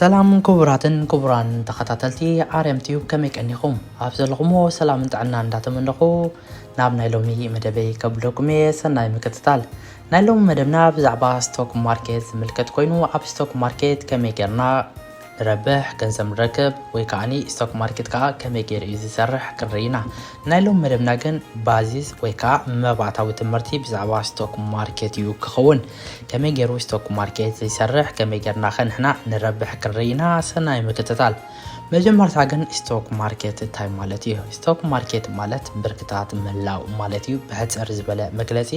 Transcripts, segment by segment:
ሰላም ክቡራትን ክቡራን ተኸታተልቲ ኣርያም ቲዩብ፣ ከመይ ቀኒኹም? ኣብ ዘለኹሞ ሰላምን ጥዕና እንዳተመነኹ ናብ ናይ ሎሚ መደበይ ከብለኩም እየ። ሰናይ ምክትታል። ናይ ሎሚ መደብና ብዛዕባ ስቶክ ማርኬት ዝምልከት ኮይኑ፣ ኣብ ስቶክ ማርኬት ከመይ ጌርና ንረብሕ፣ ገንዘብ ንረክብ፣ ወይ ከዓኒ ስቶክ ማርኬት ከዓ ከመይ ገይሩ እዩ ዝሰርሕ ክንርኢ ኢና። ናይ ሎም መደብና ግን ባዚስ ወይ ከዓ መባእታዊ ትምህርቲ ብዛዕባ ስቶክ ማርኬት እዩ ክኸውን። ከመይ ገይሩ ስቶክ ማርኬት ይሰርሕ፣ ከመይ ገይርና ከ ንሕና ንረብሕ ክንርኢ ኢና። ሰናይ ምክትታል። መጀመርታ ግን ስቶክ ማርኬት እንታይ ማለት እዩ? ስቶክ ማርኬት ማለት ብርክታት ምህላው ማለት እዩ። ብሕፅር ዝበለ መግለፂ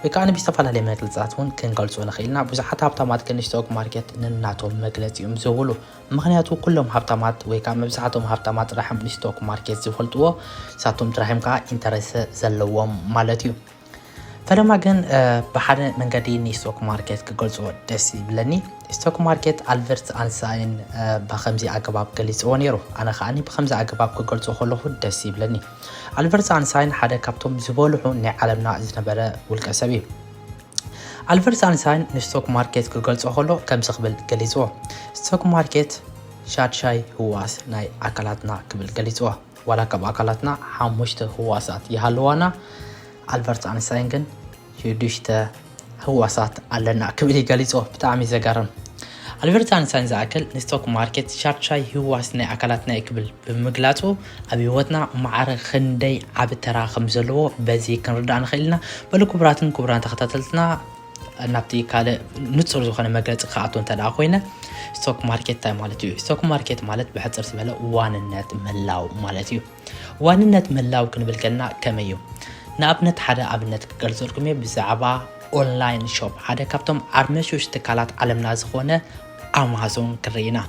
ወይ ከዓ ብዝተፈላለየ መግለፅታት እውን ክንገልፆ ንኽእል ኢና። ብዙሓት ሃብታማት ግን ስቶክ ማርኬት ነናቶም መግለፂ እዮም ዝህብሉ። ምኽንያቱ ኩሎም ሃብታማት ወይ ከዓ መብዛሕቶም ሃብታማት ጥራሕም ንስቶክ ማርኬት ዝፈልጥዎ፣ ንሳቶም ጥራሕም ከዓ ኢንተረስ ዘለዎም ማለት እዩ። ፈለማ ግን ብሓደ መንገዲ ንስቶክ ማርኬት ክገልፅዎ ደስ ይብለኒ። ስቶክ ማርኬት ኣልቨርት ኣንሳይን ብከምዚ ኣገባብ ገሊፅዎ ነይሩ። ኣነ ከዓኒ ብከምዚ ኣገባብ ክገልፆ ከለኹ ደስ ይብለኒ። ኣልቨርት ኣንሳይን ሓደ ካብቶም ዝበልሑ ናይ ዓለምና ዝነበረ ውልቀ ሰብ እዩ። ኣልቨርት ኣንሳይን ንስቶክ ማርኬት ክገልጾ ከሎ ከምዚ ክብል ገሊጽዎ። ስቶክ ማርኬት ሻድሻይ ህዋስ ናይ ኣካላትና ክብል ገሊጽዎ። ዋላ ካብ ኣካላትና ሓሙሽተ ህዋሳት ይሃልዋና፣ ኣልቨርት ኣንሳይን ግን ሽዱሽተ ህዋሳት ኣለና ክብል ይገሊጾ። ብጣዕሚ ዘገርም። ኣልቨርት ኣንሳይን ዝኣክል ንስቶክ ማርኬት ሻድሻይ ህዋስ ናይ ኣካላትና እዩ ክብል ብምግላጹ፣ ኣብ ህይወትና ማዕረ ክንደይ ዓቢ ተራ ከም ዘለዎ በዚ ክንርዳእ ንኽእል ኢና። በሉ ክቡራትን ክቡራን ተኸታተልትና፣ ናብቲ ካልእ ንጹር ዝኾነ መግለጺ ክኣቱ እንተ ደኣ ኮይነ፣ ስቶክ ማርኬት እንታይ ማለት እዩ? ስቶክ ማርኬት ማለት ብሕጽር ዝበለ ዋንነት ምህላው ማለት እዩ። ዋንነት ምህላው ክንብል ከለና ከመይ እዩ? ንኣብነት ሓደ ኣብነት ክገልጸልኩም እየ። ብዛዕባ ኦንላይን ሾፕ፣ ሓደ ካብቶም ዓርመሹሽ ትካላት ዓለምና ዝኾነ ኣማዞን ክርኢ ኢና።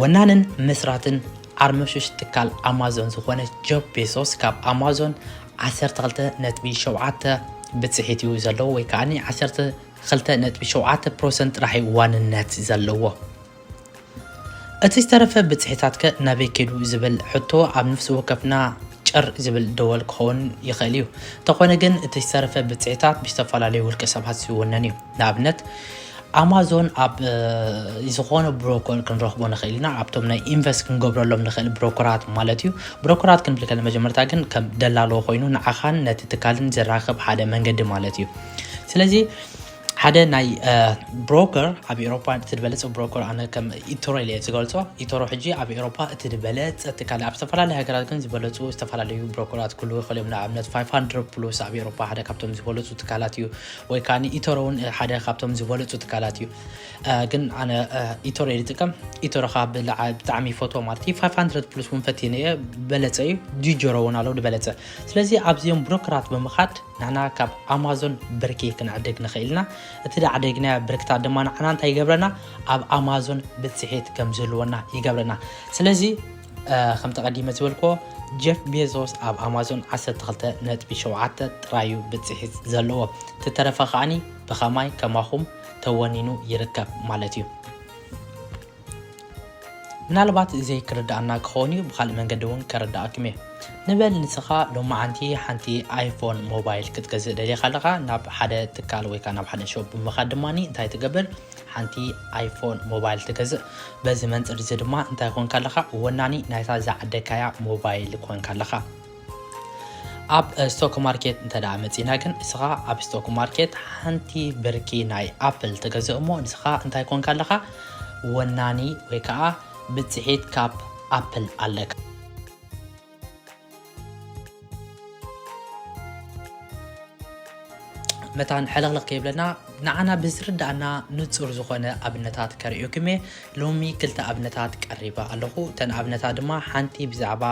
ወናንን መስራትን ዓርመሹሽ ትካል ኣማዞን ዝኾነ ጆፍ ቤዞስ ካብ ኣማዞን ዓሰርተ ክልተ ነጥቢ ሸውዓተ ብጽሒት እዩ ዘለዎ፣ ወይ ከዓኒ ዓሰርተ ክልተ ነጥቢ ሸውዓተ ፐርሰንት ጥራሕ እዩ ዋንነት ዘለዎ። እቲ ዝተረፈ ብጽሒታት ከ ናበይ ከይዱ ዝብል ሕቶ ኣብ ነፍሲ ወከፍና ጭር ዝብል ደወል ክኸውን ይኽእል እዩ። እንተኾነ ግን እቲ ዝተረፈ ብጽሒታት ብዝተፈላለዩ ውልቀ ሰባት ዝውነን እዩ። ንኣብነት ኣማዞን ኣብ፣ እ፣ ዝኾነ ብሮከር ክንረኽቦ ንኽእል ኢና፣ ኣብቶም ናይ ኢንቨስት ክንገብረሎም ንኽእል ብሮከራት ማለት እዩ። ብሮከራት ክንብል ከለና መጀመርታ ግን ከም ደላሎ ኮይኑ ንዓኻን ነቲ ትካልን ዘራኽብ ሓደ መንገዲ ማለት እዩ። ስለዚ ሓደ ናይ፣ እ፣ ብሮከር ኣብ ኤውሮፓ እቲ ዝበለጸ ብሮከር ኣነ ከም ኢቶሮ ኢለ እየ ዝገልጾ። ኢቶሮ ሕጂ ኣብ ኤውሮፓ እቲ ዝበለጸ ትካል፣ ኣብ ዝተፈላለዩ ሃገራት ግን ዝበለጹ ዝተፈላለዩ ብሮከራት ክህልዉ ይኽእሉ እዮም። ንኣብነት ፋይቭ ሃንድረድ ፕሉስ ኣብ ኤውሮፓ ሓደ ካብቶም ዝበለጹ ትካላት እዩ። ወይ ከዓኒ ኢቶሮ እውን ሓደ ካብቶም ዝበለጹ ትካላት እዩ። እ፣ ግን ኣነ፣ እ፣ ኢቶሮ እየ ዝጥቀም። ኢቶሮ ከዓ ብልዓ-፣ ብጣዕሚ ይፈትዎ ማለት እዩ። ፋይቭ ሃንድረድ ፕሉስ እውን ፈትየን እየ፣ በለጸ እዩ። ዲጀሮ እውን ኣለዉ ዝበለጸ። ስለዚ ኣብዚኦም ብሮከራት ብምኻድ ንሕና ካብ ኣማዞን ብርኪ ክንዕድግ ንኽእል ኢና። እቲ ዝዓደግናዮ ብርክታት ድማ ንዓና እንታይ ይገብረና? ኣብ ኣማዞን ብጽሒት ከም ዝህልወና ይገብረና። ስለዚ፣ እ፣ ከምቲ ቀዲመ ዝበልክዎ፣ ጀፍ ቤዞስ ኣብ ኣማዞን ዓሰርተ ክልተ ነጥቢ ሸውዓተ ጥራይ እዩ ብጽሒት ዘለዎ። እቲ ተረፈ ከዓኒ ብኸማይ ከማኹም ተወኒኑ ይርከብ ማለት እዩ። ምናልባት ዘይክርድኣና ክኸውን እዩ፣ ብኻልእ መንገዲ እውን ከረድኣኩም እየ። ንበል ንስኻ ሎማዓንቲ ሓንቲ ኣይፎን ሞባይል ክትገዝእ ደሊኻ ኣለኻ፣ ናብ ሓደ ትካል ወይ ከዓ ናብ ሓደ ሾፕ ብምኻድ ድማ እንታይ ትገብር? ሓንቲ ኣይፎን ሞባይል ትገዝእ። በዚ መንፅር እዚ ድማ እንታይ ኮንካ ኣለኻ? ወናኒ ናይታ ዝዓደግካያ ሞባይል ኮንካ ኣለኻ። ኣብ፣ እ፣ ስቶክ ማርኬት እንተ ደኣ መጺና ግን፣ ንስኻ ኣብ ስቶክ ማርኬት ሓንቲ ብርኪ ናይ ኣፕል ትገዝእ እሞ፣ ንስኻ እንታይ ኮንካ ኣለኻ? ወናኒ ወይ ከኣ ብጽሒት ካብ ኣፕል ኣለካ። መታን ሕልኽልኽ ከይብለና፣ ንዓና ብዝርድኣና ንጹር ዝኾነ ኣብነታት ከርእየኩም እየ። ሎሚ ክልተ ኣብነታት ቀሪበ ኣለኹ። እተን ኣብነታት ድማ ሓንቲ ብዛዕባ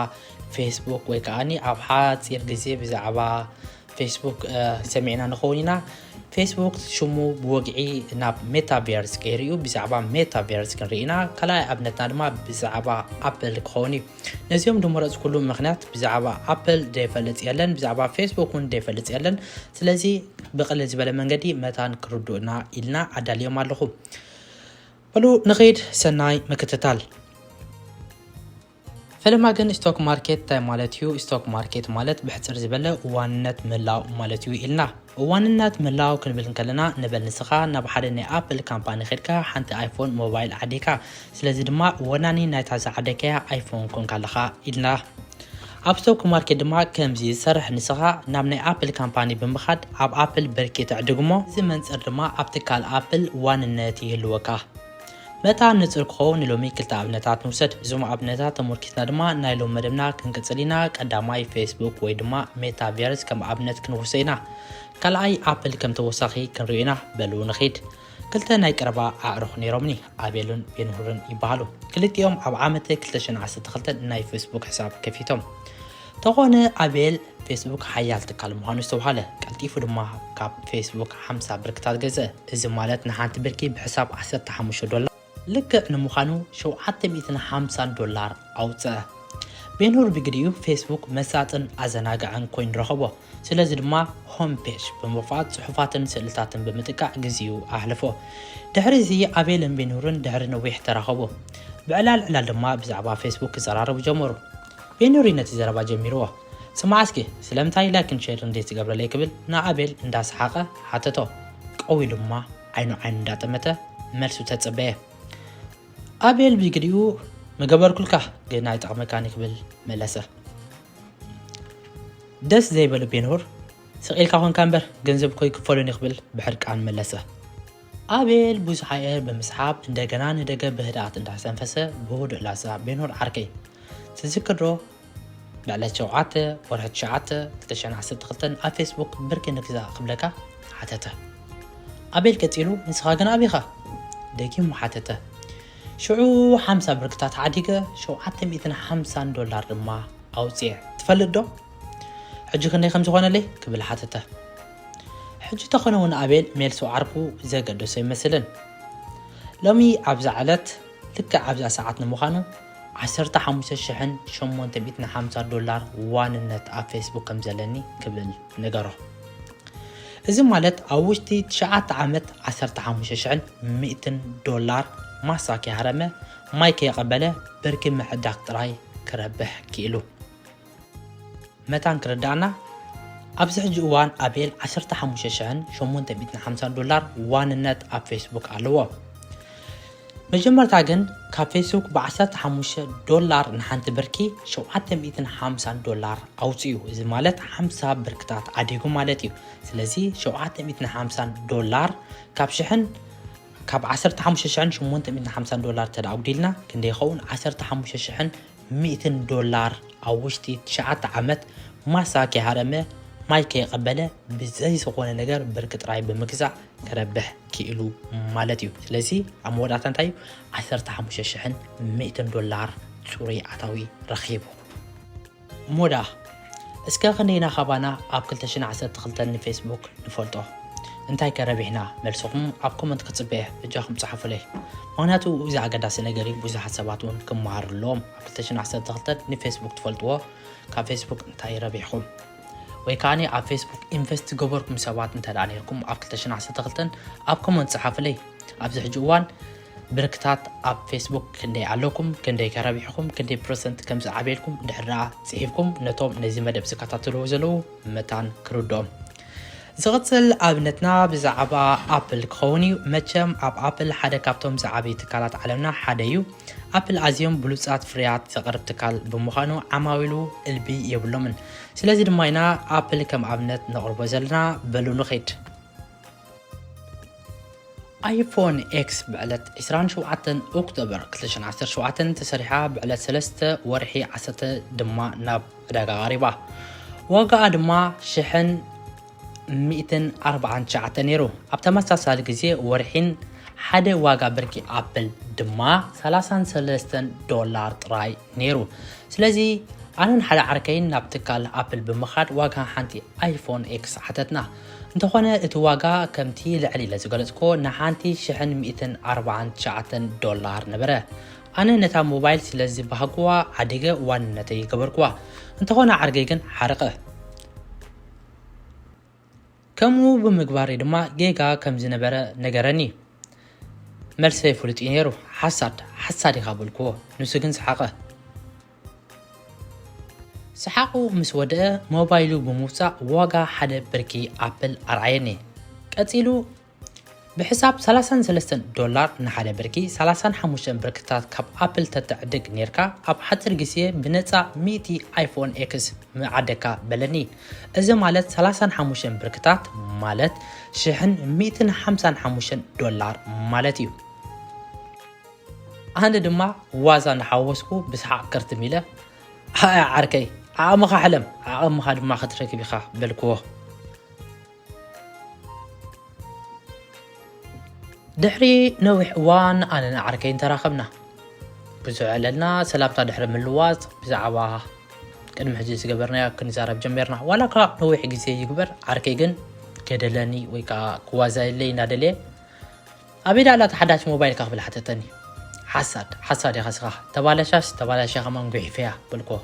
ፌስቡክ ወይ ከዓኒ ኣብ ሓጺር ግዜ ብዛዕባ ፌስቡክ፣ እ፣ ሰሚዕና ንኸውን ኢና። ፌስቡክ ሽሙ ብወግዒ ናብ ሜታቨርስ ቀይሩ እዩ። ብዛዕባ ሜታቨርስ ክንርኢ ኢና። ካልኣይ ኣብነትና ድማ ብዛዕባ ኣፕል ክኸውን እዩ። ነዚኦም ዝመረጽኩሉ ምኽንያት ብዛዕባ ኣፕል ዘይፈልጥ የለን፣ ብዛዕባ ፌስቡክ እውን ዘይፈልጥ የለን። ስለዚ ብቕልል ዝበለ መንገዲ መታን ክርድኡና ኢልና ኣዳልዮም ኣለኹ። በሉ ንኸይድ፣ ሰናይ ምክትታል። ፈለማ ግን ስቶክ ማርኬት እንታይ ማለት እዩ? ስቶክ ማርኬት ማለት ብሕፅር ዝበለ ዋንነት ምህላው ማለት እዩ ኢልና። ዋንነት ምህላው ክንብል እንከለና፣ ንበል ንስኻ ናብ ሓደ ናይ ኣፕል ካምፓኒ ኸድካ ሓንቲ ኣይፎን ሞባይል ዓዲካ፣ ስለዚ ድማ ወናኒ ናይታ ዝዓደካያ ኣይፎን ኮንካ ኣለኻ ኢልና። ኣብ ስቶክ ማርኬት ድማ ከምዚ ዝሰርሕ፣ ንስኻ ናብ ናይ ኣፕል ካምፓኒ ብምኻድ ኣብ ኣፕል ብርኪ ተዕድግሞ፣ እዚ መንፅር ድማ ኣብ ትካል ኣፕል ዋንነት ይህልወካ። መታ ንፅር ክኸውን ንሎሚ ክልተ ኣብነታት ንውሰድ። እዞም ኣብነታት ተሞርኪስና ድማ ናይ ሎም መደብና ክንቅፅል ኢና። ቀዳማይ ፌስቡክ ወይ ድማ ሜታቨርስ ከም ኣብነት ክንውሰ ኢና። ካልኣይ ኣፕል ከም ተወሳኺ ክንሪኦ ኢና። በሉ ንኺድ። ክልተ ናይ ቀረባ ኣዕሩኽ ነይሮምኒ፣ ኣቤልን ቤንሁርን ይበሃሉ። ክልቲኦም ኣብ ዓመተ ክልተ ሽሕን ዓሰርተ ክልተን ናይ ፌስቡክ ሕሳብ ከፊቶም። ተኾነ ኣቤል ፌስቡክ ሓያል ትካል ምዃኑ ዝተባህለ፣ ቀልጢፉ ድማ ካብ ፌስቡክ ሓምሳ ብርክታት ገዘ። እዚ ማለት ንሓንቲ ብርኪ ብሕሳብ ዓሰርተ ሓሙሽተ ዶላር ልክዕ ንምዃኑ ሸውዓተ ሚእትን ሓምሳን ዶላር ኣውፅአ። ቤንሁር ብግዲኡ ፌስቡክ መሳጥን ኣዘናጋዕን ኮይኑ ረኸቦ። ስለዚ ድማ ሆም ፔጅ ብምኽፋት ጽሑፋትን ስእልታትን ብምጥቃዕ ግዜኡ ኣሕለፎ። ድሕሪ እዚ ኣቤልን ቤንሁርን ድሕሪ ነዊሕ ተራኸቡ። ብዕላል ዕላል ድማ ብዛዕባ ፌስቡክ ክዘራረቡ ጀመሩ። ቤንሁር እዩ ነቲ ዘረባ ጀሚርዎ። ስማዕ እስኪ፣ ስለምንታይ ላይክን ሼርን ዘይትገብረለይ? ክብል ንኣቤል እንዳሰሓቐ ሓተቶ። ቀው ኢሉ ድማ ዓይኑ ዓይኑ እንዳጠመተ መልሱ ተጸበየ። ኣቤል ብግዲኡ፣ ምገበርኩልካ ግን ኣይጠቕመካን እዩ ክብል መለሰ። ደስ ዘይበሎ ቤንሁር፣ ስቕ ኢልካ ኮንካ እምበር ገንዘብ እኮ ይክፈሉን እዩ ክብል ብሕርቃን መለሰ። ኣቤል ብዙሕ ኣየር ብምስሓብ እንደገና ንደገ ብህድኣት እንዳተንፈሰ ብህዱእ ላዛ፣ ቤንሁር ዓርከይ፣ ትዝክር ዶ? ብዕለት ሸውዓተ ወርሒ ትሽዓተ ክልተ ሽሕን ዓሰርተ ክልተን ኣብ ፌስቡክ ብርኪ ንግዛእ ክብለካ ሓተተ። ኣቤል ቀጺሉ፣ ንስኻ ግን ኣቢኻ? ደጊሙ ሓተተ። ሽዑ ሓምሳ ብርክታት ዓዲገ ሸውዓተ ሚእትን ሓምሳን ዶላር ድማ ኣውጽኤ። ትፈልጥ ዶ ሕጂ ክንደይ ከም ዝኾነለይ? ክብል ሓተተ። ሕጂ ተኾነ እውን ኣቤል ሜልሱ ዓርኩ ዘገደሶ ኣይመስልን። ሎሚ ኣብዛ ዕለት ልክዕ ኣብዛ ሰዓት ንምዃኑ ዓሰርተ ሓሙሽተ ሽሕን ሸሞንተ ሚእትን ሓምሳ ዶላር ዋንነት ኣብ ፌስቡክ ከም ዘለኒ ክብል ነገሮ። እዚ ማለት ኣብ ውሽጢ ትሽዓተ ዓመት ዓሰርተ ሓሙሽተ ሽሕን ሚእትን ዶላር ማሳ ከይሃረመ ማይ ከየቐበለ ብርኪ ምሕዳግ ጥራይ ክረብሕ ክኢሉ። መታን ክርዳእና፣ ኣብዚ ሕጂ እዋን ኣቤል ዓሰርተ ሓሙሽተ ሽሕን ሸሞንተ ሚእትን ሓምሳን ዶላር ዋንነት ኣብ ፌስቡክ ኣለዎ። መጀመርታ ግን ካብ ፌስቡክ ብ ዓሰርተ ሓሙሽተ ዶላር ንሓንቲ ብርኪ ሸውዓተ ሚእትን ሓምሳን ዶላር ኣውፅኡ። እዚ ማለት ሓምሳ ብርክታት ዓዲጉ ማለት እዩ። ስለዚ ሸውዓተ ሚእትን ሓምሳን ዶላር ካብ ሽሕን፣ ካብ ዓሰርተ ሓሙሽተ ሽሕን ሸሞንተ ሚእትን ሓምሳን ዶላር ተደኣ ኣጉዲልና ክንደይ ይኸውን? ዓሰርተ ሓሙሽተ ሽሕን ሚእትን ዶላር ኣብ ውሽጢ ትሽዓተ ዓመት ማሳ ከይሃረመ ማይ ከይቐበለ ብዘይ ዝኾነ ነገር ብርኪ ጥራይ ብምግዛእ ክረብሕ ክኢሉ ማለት እዩ። ስለዚ ኣብ መወዳእታ እንታይ እዩ? ዓሰርተ ሓሙሽተ ሽሕን ሚእትን ዶላር ጽሩይ ኣታዊ ረኺቡ። ሞዳ፣ እስከ ክንደይና ካባና ኣብ ክልተ ሽሕን ዓሰርተ ክልተን ንፌስቡክ ንፈልጦ? እንታይ ከ ረቢሕና? መልስኹም ኣብ ኮመንት ክጽበየ፣ በጃኹም ጸሓፉለይ። ምኽንያቱ እዚ ኣገዳሲ ነገር እዩ፣ ብዙሓት ሰባት እውን ክመሃሩ ኣለዎም። ኣብ ክልተ ሽሕን ዓሰርተ ክልተን ንፌስቡክ ትፈልጥዎ፣ ካብ ፌስቡክ እንታይ ረቢሕኹም? ወይ ከዓኒ ኣብ ፌስቡክ ኢንቨስት ዝገበርኩም ሰባት እንተ ደኣ ነይርኩም፣ ኣብ ክልተ ሽሕን ዓሰርተ ክልተን ኣብ ኮመንት ጸሓፉለይ። ኣብዚ ሕጂ እዋን ብርክታት ኣብ ፌስቡክ ክንደይ ኣለኩም፣ ክንደይ ከ ረቢሕኹም፣ ክንደይ ፐርሰንት ከም ዝዓበየልኩም ድሕሪ ደኣ ጽሒፍኩም ነቶም ነዚ መደብ ዝከታተልዎ ዘለዉ መታን ክርድኦም። ዝቕጽል ኣብነትና ብዛዕባ ኣፕል ክኸውን እዩ። መቸም ኣብ ኣፕል ሓደ ካብቶም ዝዓበዩ ትካላት ዓለምና ሓደ እዩ። ኣፕል ኣዝዮም ብሉጻት ፍርያት ዘቕርብ ትካል ብምዃኑ ዓማዊሉ እልቢ የብሎምን። ስለዚ ድማ ኢና ኣፕል ከም ኣብነት ነቕርቦ ዘለና። በሉ ንኺድ። ኣይፎን ኤክስ ብዕለት ዕስራን ሸውዓተን ኦክቶበር ክልተ ሽሕን ዓሰርተ ሸውዓተን ተሰሪሓ፣ ብዕለት ሰለስተ ወርሒ ዓሰርተ ድማ ናብ ዕዳጋ ቀሪባ። ዋጋኣ ድማ ሽሕን ሚእትን ኣርባዓን ትሽዓተን ነይሩ። ኣብ ተመሳሳሊ ግዜ ወርሒን ሓደ ዋጋ ብርኪ ኣፕል ድማ ሰላሳን ሰለስተን ዶላር ጥራይ ነይሩ። ስለዚ ኣነን ሓደ ዓርከይን ናብ ትካል ኣፕል ብምኻድ ዋጋ ሓንቲ ኣይፎን ኤክስ ሓተትና። እንተኾነ እቲ ዋጋ ከምቲ ልዕል ኢለ ዝገለጽኮ ንሓንቲ ሽሕን ሚእትን ኣርባዓን ትሽዓተን ዶላር ነበረ። ኣነ ነታ ሞባይል ስለ ዝበሃግዋ ዓዲገ ዋንነተይ ገበርክዋ። እንተኾነ ዓርከይ ግን ሓረቐ። ከምኡ ብምግባረይ ድማ ጌጋ ከም ዝነበረ ነገረኒ። መልሰይ ፍሉጥ እዩ ነይሩ። ሓሳድ፣ ሓሳድ ኢኻ በልክዎ። ንሱ ግን ሰሓቐ። ሰሓቑ ምስ ወደአ ሞባይሉ ብምውጻእ ዋጋ ሓደ ብርኪ ኣፕል ኣርኣየኒ። ቀጺሉ ብሕሳብ ሰላሳን ሰለስተን ዶላር ንሓደ ብርኪ ሰላሳን ሓሙሽተን ብርክታት ካብ ኣፕል ተተዕድግ ኔርካ ኣብ ሓጺር ግዜ ብነጻ ሚእቲ ኣይፎን ኤክስ ምዓደካ በለኒ። እዚ ማለት ሰላሳን ሓሙሽተን ብርክታት ማለት ሽሕን ሚእትን ሓምሳን ሓሙሽተን ዶላር ማለት እዩ። ኣነ ድማ ዋዛ እናሓወስኩ ብሰሓቕ ክርትም ኢለ፣ "ኣያ ዓርከይ፣ ዓቕምኻ ሕለም፣ ዓቕምኻ ድማ ክትረክብ ኢኻ" በልክዎ። ድሕሪ ነዊሕ እዋን ኣነ ንዓርከይን ተራኸብና። ብዙሕ ዕለልና ሰላምታ ድሕሪ ምልዋጥ ብዛዕባ ቅድሚ ሕጂ ዝገበርናዮ ክንዛረብ ጀሚርና። ዋላ እኳ ነዊሕ ግዜ ይግበር፣ ዓርከይ ግን ክደለኒ ወይ ከዓ ክዋዛየለይ እናደለየ፣ "ኣበይ ደኣ ኣላ እታ ሓዳሽ ሞባይልካ?" ክብል ሓተተኒ። "ሓሳድ፣ ሓሳድ ኢኻ ስኻ። ተባላሻስ፣ ተባላሻ ከማን ጉሒፈያ" በልክዎ።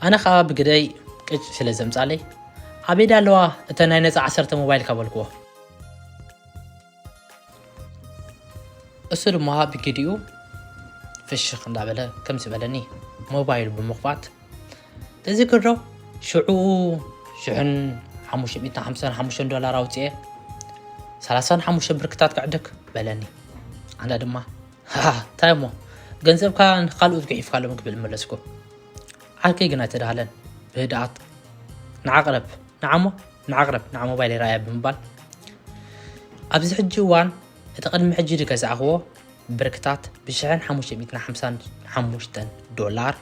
ኣነ ኸኣ ብግደይ ቅጭ ስለ ዘምጻለይ፣ "ኣበይ ደኣ ኣለዋ እተን ናይ ነጻ ዓሰርተ ሞባይልካ?" በልክዎ። እሱ ድማ ብግዲኡ ፍሽኽ እንዳበለ ከምዚ በለኒ፣ ሞባይሉ ብምኽፋት፣ "ተዘክር ዶ ሽዑ ሽሕን ሓሙሽተ ሚእትን ሓምሳን ሓሙሽተን ዶላር ኣውጽኤ ሰላሳን ሓሙሽተን ብርክታት ክዕድግ?" በለኒ። ኣነ ድማ፣ "ሃ፣ እንታይ እሞ? ገንዘብካ ንኻልኦት ጉሒፍካሎም" ክብል መለስኩ። ዓርከይ ግን ኣይተዳህለን። ብህድኣት፣ "ንዓ ቅረብ፣ ንዓ እሞ፣ ንዓ ቅረብ፣ ንዓ ሞባይል ይረኣያ" ብምባል፣ ኣብዚ ሕጂ እዋን እቲ ቅድሚ ሕጂ ዝገዛእኽዎ ብርክታት ብሽሕን ሓሙሽተ ሚእትን ሓምሳን ሓሙሽተን ዶላር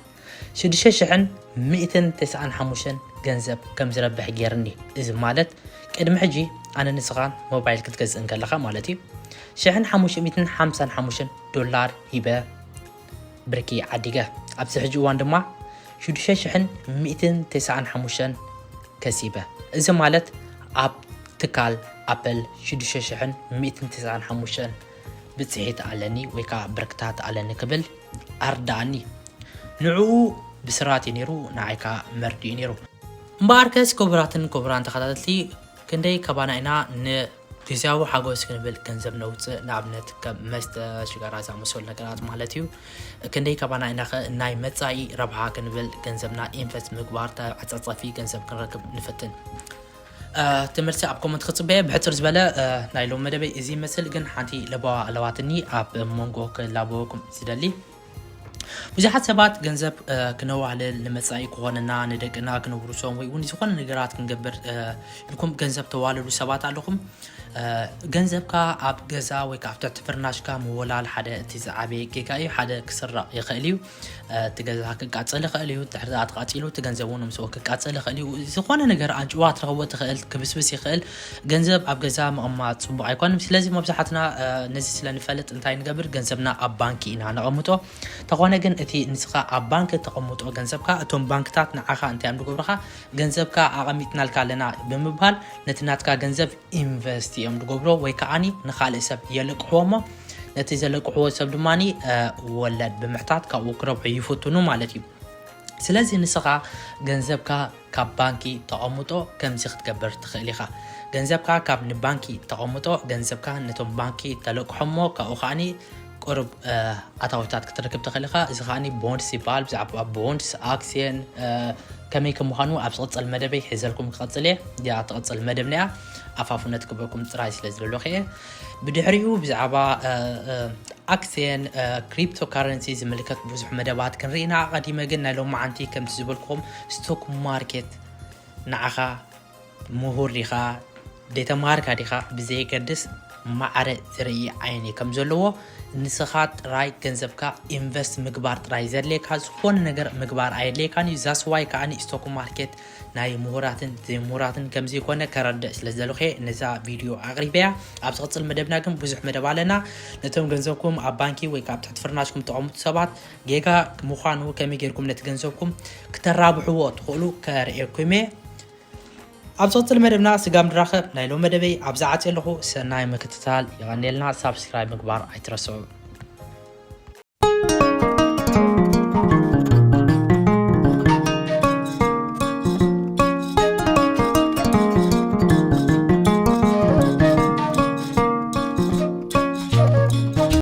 ሽዱሽተ ሽሕን ሚእትን ተስዓን ሓሙሽተን ገንዘብ ከም ዝረብሕ ገይርኒ። እዚ ማለት ቅድሚ ሕጂ ኣነ ንስኻን ሞባይል ክትገዝእ እንከለኻ ማለት እዩ፣ ሽሕን ሓሙሽተ ሚእትን ሓምሳን ሓሙሽተን ዶላር ሂበ ብርኪ ዓዲገ። ኣብዚ ሕጂ እዋን ድማ ሽዱሽተ ሽሕን ሚእትን ተስዓን ሓሙሽተን ከሲበ። እዚ ማለት ኣብ ትካል ኣፕል ሽዱሽተ ሽሕን ሚእትን ተስዓን ሓሙሽተን ብጽሒት ኣለኒ ወይ ከዓ ብርክታት ኣለኒ ክብል ኣርዳኣኒ። ንዕኡ ብስራት እዩ ነይሩ፣ ንዓይ ከዓ መርድእ እዩ ነይሩ። እምበኣርከስ ክቡራትን ክቡራን ተኸታተልቲ፣ ክንደይ ከባና ኢና ንግዝያዊ ሓጎስ ክንብል ገንዘብ ነውፅእ? ንኣብነት ከም መስተ፣ ሽጋራ ዝኣመሰሉ ነገራት ማለት እዩ። ክንደይ ከባና ኢና ኸ ናይ መጻኢ ረብሓ ክንብል ገንዘብና ኢንቨስት ምግባር፣ ተዓጻጻፊ ገንዘብ ክንረክብ ንፈትን? እ፣ ትምህርቲ ኣብ ኮመንት ክጽበየ። ብሕጽር ዝበለ፣ እ፣ ናይ ሎም መደበይ እዚ ይመስል፣ ግን ሓንቲ ለበዋ ኣለዋትኒ ኣብ መንጎ ክላበወኩም ዝደሊ። ብዙሓት ሰባት ገንዘብ፣ እ፣ ክነዋህልል፣ ንመጻኢ ክኾነና፣ ንደቅና ክንውርሶም ወይ እውን ዝኾነ ነገራት ክንገብር፣ እ፣ ኢልኩም ገንዘብ ተዋልሉ ሰባት ኣለኹም። እ፣ ገንዘብካ ኣብ ገዛ ወይ ከዓ ኣብ ትሕቲ ፍርናሽካ ምውላል ሓደ እቲ ዝዓበየ ጌጋ እዩ። ሓደ ክስረቕ ይኽእል እዩ። እ፣ እቲ ገዛ ክቃጸል ይኽእል እዩ። ድሕሪ ደኣ ተቃጺሉ እቲ ገንዘብ እውን ምስኡ ክቃጸል ይኽእል እዩ። ዝኾነ ነገር ኣንጭዋ ክትረኽቦ ትኽእል፣ ክብስብስ ይኽእል። ገንዘብ ኣብ ገዛ ምቕማጥ ጽቡቕ ኣይኮነን። ስለዚ መብዛሕትና፣ እ፣ ነዚ ስለ ንፈልጥ እንታይ ንገብር? ገንዘብና ኣብ ባንኪ ኢና ነቐምጦ። ተኾነ ግን እቲ ንስኻ ኣብ ባንክ ተቐምጦ ገንዘብካ፣ እቶም ባንክታት ንዓኻ እንታይ እዮም ዝገብሩኻ? ገንዘብካ ኣቐሚጥናልካ ኣለና ብምባል ነቲ ናትካ ገንዘብ ኢንቨስት እዮም ዝገብሮ ወይ ከዓኒ ንኻልእ ሰብ የለቅሕዎ እሞ ነቲ ዘለቅሕዎ ሰብ ድማ፣ እ፣ ወለድ ብምሕታት ካብኡ ክረብሑ ይፍትኑ ማለት እዩ። ስለዚ ንስኻ ገንዘብካ ካብ ባንኪ ተቐምጦ ከምዚ ክትገብር ትኽእል ኢኻ። ገንዘብካ ካብ ንባንኪ ተቐምጦ፣ ገንዘብካ ነቶም ባንኪ ተለቅሖ እሞ ካብኡ ከዓኒ ቁሩብ፣ እ፣ ኣታዊታት ክትረክብ ትኽእል ኢኻ። እዚ ከዓኒ ቦንድስ ይበሃል። ብዛዕባ ቦንድስ፣ ኣክስየን፣ እ፣ ከመይ ከም ምዃኑ ኣብ ዝቕጽል መደበይ ሒዘልኩም ክቐጽል እየ። እዚኣ ትቕጽል መደብና እያ። ኣፋፉነት ክበኩም ጥራይ ስለ ዝደለኹ እየ። ብድሕሪኡ ብዛዕባ፣ እ፣ እ፣ ኣክስየን፣ እ፣ ክሪፕቶ ካረንሲ ዝምልከት ብዙሕ መደባት ክንርኢ ኢና። ቀዲመ ግን ናይ ሎማዓንቲ ከምቲ ዝበልኩኹም ስቶክ ማርኬት ንዓኻ ምሁር ዲኻ፣ ዘይተማሃርካ ዲኻ ብዘየገድስ ማዕረ ዝርኢ ዓይኒ ከም ዘለዎ፣ ንስኻ ጥራይ ገንዘብካ ኢንቨስት ምግባር ጥራይ ዘድልየካ፣ ዝኾነ ነገር ምግባር ኣየድልየካን እዩ። ዛስ ዋይ ከዓኒ ስቶክ ማርኬት ናይ ምሁራትን ዘይምሁራትን ከም ዘይኮነ ከረድእ ስለ ዝደለኹ እየ ነዛ ቪድዮ ኣቕሪበያ። ኣብ ዝቕጽል መደብና ግን ብዙሕ መደብ ኣለና። ነቶም ገንዘብኩም ኣብ ባንኪ ወይ ከኣ ኣብ ትሕቲ ፍርናሽኩም ተቐምጡ ሰባት ጌጋ ምዃኑ ከመይ ጌርኩም ነቲ ገንዘብኩም ክተራብሕዎ ትኽእሉ ከርእየኩም እየ። ኣብ ዝቕጽል መደብና ስጋብ ንራኸብ ናይ ሎም መደበይ ኣብዛ ዓጽየ ኣለኹ። ሰናይ ምክትታል፣ የቐንየልና። ሳብስክራይብ ምግባር ኣይትረስዑ።